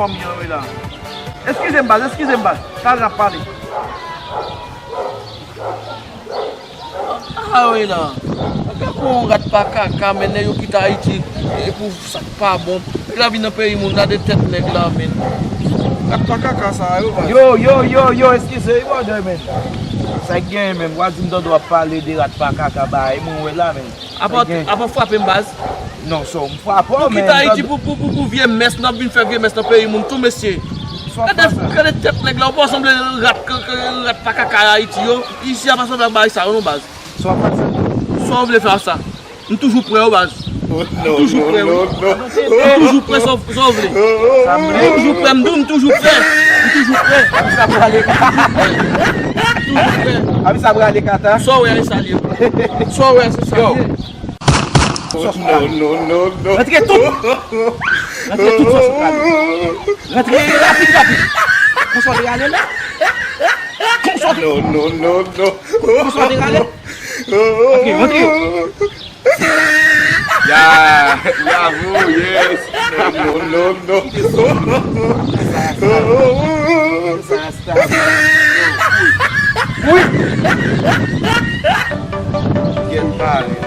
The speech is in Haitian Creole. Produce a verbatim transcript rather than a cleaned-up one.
Fanmi an wi la. Eskize m baz, eskize m baz. Talè n ap pale. Ah wi la. Gad pou yon rat pa kaka, men nèg yo kite Ayiti e pou sa k pa bon. Nèg la vin nan peyi moun la de tèt nèg la, men. Rat pa kaka sa yo, baz. Yo, yo, yo, yo, eskize wi, brother, men. Sa k genyen, men? W a di m tande w ap pale de rat pa kaka, bay, mwen wè la, men. Apa, apa w frape m, baz? Non, so, m frape w, men. Nou kite Ayiti pou, pou, pou, pou vye mès, n ap vin fè vye mès nan peyi moun tou, mesye. Gade, gade tèt nèg la, ou pa sanble rat, ke, ke, rat pa kaka Ayiti yo. Isi a pa sanble ak bagay sa yo, non, baz. Sa w ap fè sa? Sa w vle fè sa? M toujou prè, wi, baz. M toujou prè, wi. M toujou prè, sa w, sa w vle. M toujou prè, m di w, m toujou prè. M toujou prè. Sa prale. Toujou prè. Abi sa prale kata. Sa w wè, se sa l ye. Sa w wè, se sa l ye. Sòs prale. Rantre tout. Rantre tout sòs prale. Rantre rapid, rapid. Konsa w te rale la. Konsa w te, konsa w te rale. Rantre, rantre. Ya, bravo, yes. Non, non, non. Sa, sa. Wi. Gen pale.